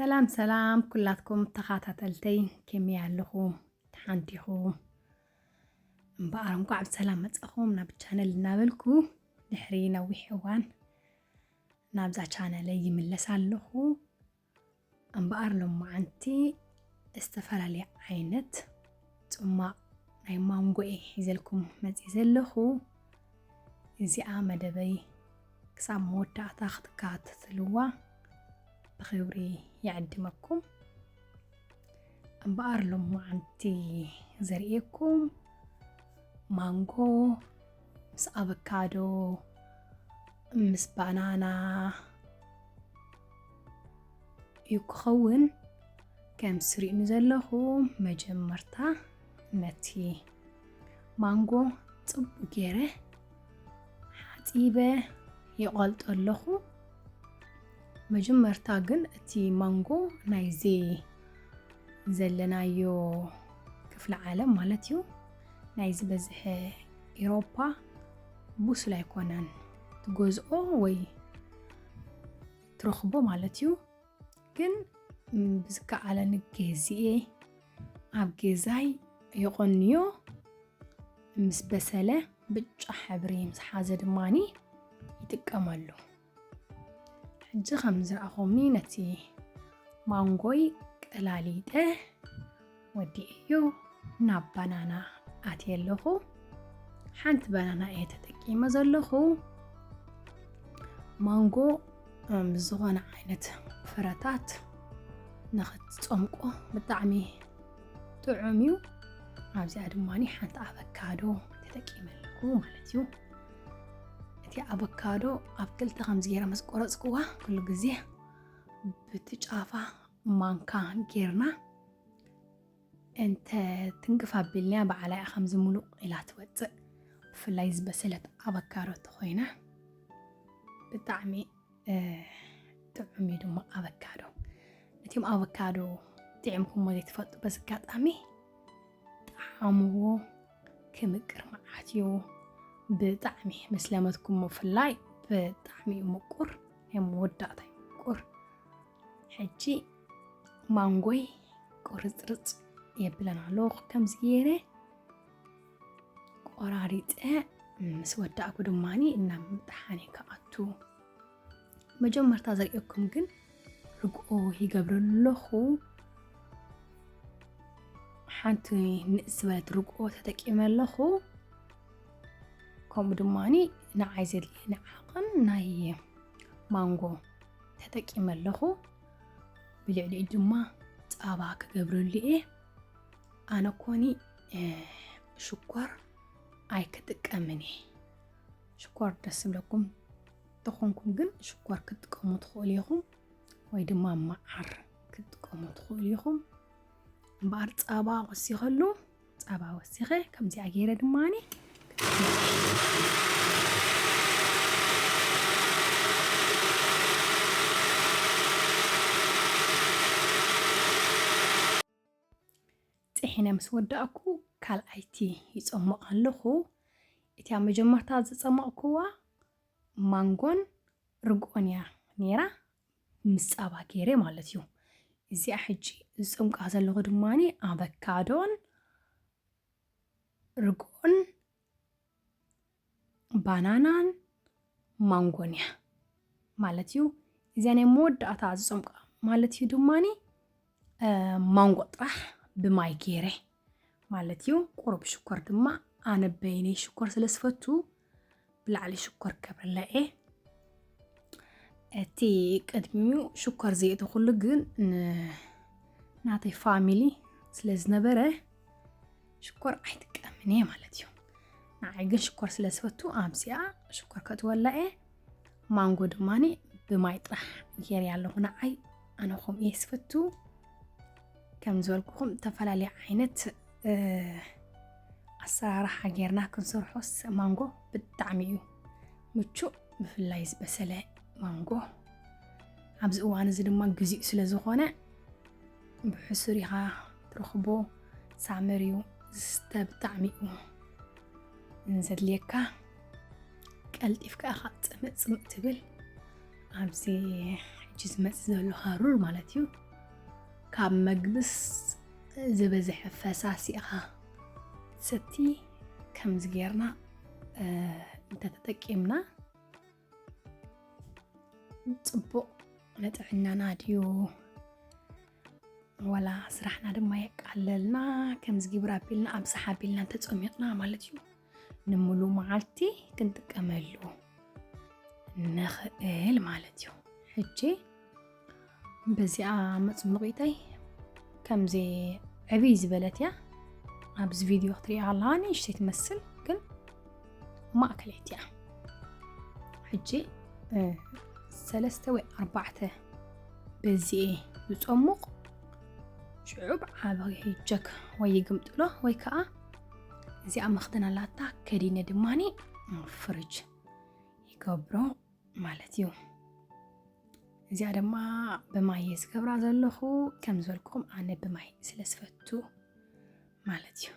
ሰላም ሰላም ኩላትኩም ተኻታተልተይ፣ ከመይ ኣለኹም? ሓንቲ ኢኹም? እምበኣር እንኳዕ ብሰላም መጻኹም ናብ ቻነል እናበልኩ፣ ድሕሪ ነዊሕ እዋን ናብዛ ቻነለይ ይምለስ ኣለኹ። እምበኣር ሎማዓንቲ ዝተፈላለየ ዓይነት ጽማቕ ናይ ማንጎ እየ ሒዘልኩም መጽእ ዘለኹ። እዚኣ መደበይ ክሳብ መወዳእታ ክትከታተልዋ ብኽብሪ ይዕድመኩም። እምበኣር ሎማዓንቲ ዘርእየኩም ማንጎ ምስ ኣቨካዶ ምስ ባናና እዩ ክኸውን። ከም ስሪእኒ ዘለኹ መጀመርታ ነቲ ማንጎ ጽቡቕ ገይረ ሓጺበ ይቖልጦ ኣለኹ። መጀመርታ ግን እቲ ማንጎ ናይዚ ዘለናዮ ክፍለ ዓለም ማለት እዩ፣ ናይ ዝበዝሐ ኤሮፓ ብሱል ኣይኮነን። ትገዝኦ ወይ ትረኽቦ ማለት እዩ። ግን ብዝከኣለኒ ገዚኤ ኣብ ገዛይ የቐንዮ። ምስ በሰለ ብጫ ሕብሪ ምስ ሓዘ ድማኒ ይጥቀመሉ። ሕጂ ከም ዝረኣኹምኒ ነቲ ማንጎይ ቀላሊጠ ወዲኤዮ ናብ ባናና ኣትየ ኣለኹ። ሓንቲ ባናና እየ ተጠቂመ ዘለኹ። ማንጎ ምስ ዝኾነ ዓይነት ፍረታት ንኽትጸምቆ ብጣዕሚ ጥዑም እዩ። ኣብዚኣ ድማ ሓንቲ ኣቨካዶ ተጠቂመ ኣለኹ ማለት እዩ። እቲ ኣቨካዶ ኣብ ክልተ ከምዚ ገይረ ምስ ቆረጽክዋ ኩሉ ግዜ ብቲ ጫፋ ማንካ ጌርና እንተ ትንክፍ ኣቢልናያ ባዕላ እያ ከምዚ ሙሉቕ ኢላ ትወጽእ። ብፍላይ ዝበሰለት ኣቨካዶ ተኾይና ብጣዕሚ ጥዑም እዩ ድማ ኣቨካዶ። ነቲም ኣቨካዶ ጥዒምኩሞ ዘይትፈልጡ በዚ ኣጋጣሚ ጠዓምዎ። ክምቅር መዓት እዩ ብጣዕሚ ምስ ለመድኩሞ ብፍላይ ብጣዕሚ እዩ ምቁር። ናይ መወዳእታ እዩ ምቁር። ሕጂ ማንጎይ ቁርፅርፅ የብለን ኣሎ። ከምዚ ገይረ ቆራሪፀ ምስ ወዳእኩ ድማኒ እናብ ምጥሓነ ክኣቱ። መጀመርታ ዘርእየኩም ግን ርግኦ ይገብረ ኣለኹ። ሓንቲ ንእስ ዝበለት ርግኦ ተጠቂመ ኣለኹ። ከምኡ ድማኒ ንዓይ ዘድልየኒ ዓቐን ናይ ማንጎ ተጠቂመ ኣለኹ። ብልዕሊኡ ድማ ፃባ ክገብረሉ እየ። ኣነ ኮኒ ሽኮር ኣይክጥቀምን እየ። ሽኮር ደስ ዝብለኩም ተኾንኩም ግን ሽኮር ክትጥቀሙ ትኽእሉ ኢኹም፣ ወይ ድማ መዓር ክትጥቀሙ ትኽእሉ ኢኹም። እምበኣር ፃባ ወሲኸሉ፣ ፃባ ወሲኸ ከምዚኣ ገይረ ድማኒ ጥሒነ ምስ ወዳእኩ ካልኣይቲ ይፀምቕ ኣለኹ። እቲኣ መጀመርታ ዝፀመቕኩዋ ማንጎን ርግኦን እያ ነይራ፣ ምስ ፃባ ገይረ ማለት እዩ። እዚኣ ሕጂ ዝፀምቃ ዘለኹ ድማኒ ኣቨካዶን ርግኦን ባናናን ማንጎን እያ ማለት እዩ። እዚኣ ናይ መወዳእታ ዝፀምቃ ማለት እዩ ድማኒ ማንጎ ጥራሕ ብማይ ገይረ ማለት እዩ። ቁሩብ ሽኮር ድማ ኣነ በይነይ ሽኮር ስለ ዝፈቱ ብላዕሊ ሽኮር ክገብረላ እየ። እቲ ቅድሚኡ ሽኮር ዘየእተኹሉ ግን ን-፣ ናተይ ፋሚሊ ስለ ዝነበረ ሽኮር ኣይጥቀምን እየ ማለት እዩ። ንዓይ ግን ሽኮር ስለ ዝፈቱ ኣብዚኣ ሽኮር ከእትወላ እየ። ማንጎ ድማኒ ብማይ ጥራሕ ገይረ ኣለኹ። ንዓይ ኣነ ከምኡ እየ ዝፈቱ። ከም ዝበልኩኹም ዝተፈላለየ ዓይነት፣ እ፣ ኣሰራርሓ ጌርና ክንሰርሖስ ማንጎ ብጣዕሚ እዩ ምቹእ፣ ብፍላይ ዝበሰለ ማንጎ። ኣብዚ እዋን እዚ ድማ ግዚኡ ስለ ዝኾነ ብሕሱር ኢኻ ትረኽቦ። ሳመር እዩ፣ ዝስተ ብጣዕሚ እዩ ዘድልየካ። ቀልጢፍካ ኢኻ ጽምእ ጽምእ ትብል። ኣብዚ ሕጂ ዝመጽእ ዘሎ ሃሩር ማለት እዩ። ካብ መግብስ ዝበዝሐ ፈሳሲ ኢኻ ትሰቲ። ከምዚ ጌርና እንተተጠቂምና ጽቡቕ ንጥዕናና ድዩ? ወላ ስራሕና ድማ የቃለልና። ከምዚ ግብር ኣቢልና ኣብዝሓ ኣቢልና እንተጸሚቕና ማለት እዩ፣ ንምሉ መዓልቲ ክንጥቀመሉ ንኽእል ማለት እዩ። ሕጂ በዚኣ መጽሙቒተይ ከምዚ ዕብይ ዝበለት እያ። ኣብዚ ቪድዮ ክትሪኣ ኣለኻ ንእሽተይ ትመስል፣ ግን ማእከለይቲ እያ። ሕጂ ሰለስተ ወይ ኣርባዕተ በዚኤ ዝጸሙቕ ሽዑብ ዓቢ ጀክ ወይ ይግምጥሎ ወይ ከዓ እዚኣ መኽደን ኣላታ ከዲነ ድማኒ ፍርጅ ይገብሮ ማለት እዩ። እዚኣ ድማ ብማይ እየ ዝገብራ ዘለኹ። ከም ዝበልኩም ኣነ ብማይ ስለ ዝፈቱ ማለት እዩ።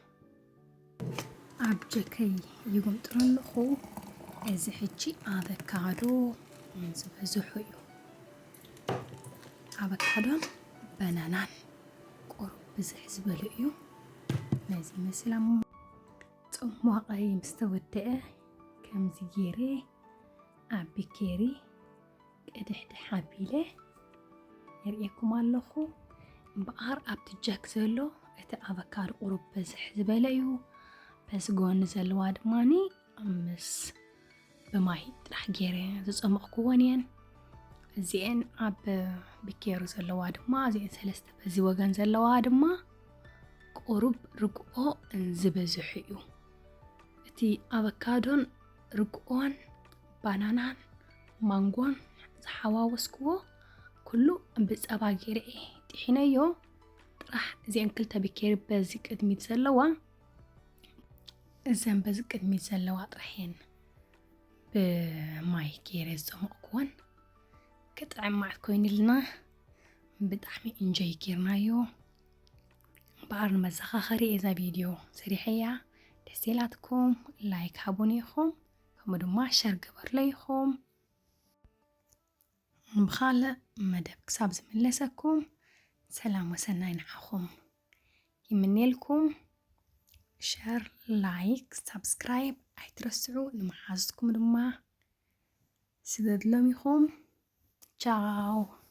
ኣብ ጀከይ ይጉምጥሮ ኣለኹ። እዚ ሕጂ ኣቨካዶ ዝበዝሑ እዩ። ኣቨካዶን በናናን ቁሩብ ብዝሕ ዝበሉ እዩ። ነዚ ይመስል። ጽሟቐይ ምስ ተወደአ ከምዚ ገይረ ኣብ ቢኬሪ ቅድሕድሕ ኣቢለ የርእየኩም ኣለኹ። እምበኣር ኣብቲ ጀክ ዘሎ እቲ ኣቨካዶ ቁሩብ በዝሕ ዝበለ እዩ። በዚ ጎኒ ዘለዋ ድማኒ ምስ ብማይ ጥራሕ ገይረ ዝጸመቕኩወን እየን። እዚኤን ኣብ ቢኬሪ ዘለዋ ድማ፣ እዚኤን ሰለስተ በዚ ወገን ዘለዋ ድማ ቁሩብ ርግኦ ዝበዝሑ እዩ። እቲ ኣቨካዶን ርግኦን ባናናን ማንጎን ዝሓዋወስክዎ ኩሉ ብጸባ ገይረ እየ ጥሒነዮ። ጥራሕ እዚአን ክልተ ቢኬሪ በዚ ቅድሚት ዘለዋ፣ እዘን በዚ ቅድሚት ዘለዋ ጥራሕ እየን ብማይ ገይረ ዝጸመቕኩወን። ክጥዕም መዓት ኮይኑልና ብጣዕሚ ኢንጆይ ጌርናዮ። እምበኣር ንመዘኻኸሪ እዛ ቪድዮ ሰሪሐያ። ደስ ኢላትኩም ላይክ ሃቡኒ ኢኹም፣ ከምኡ ድማ ሸር ግበርለይ ኢኹም። ብኻልእ መደብ ክሳብ ዝምለሰኩም ሰላም ወሰናይ ንዓኹም ይምነየልኩም። ሸር፣ ላይክ፣ ሳብስክራይብ ኣይትረስዑ። ንመሓዙትኩም ድማ ስደድሎም ኢኹም። ቻው።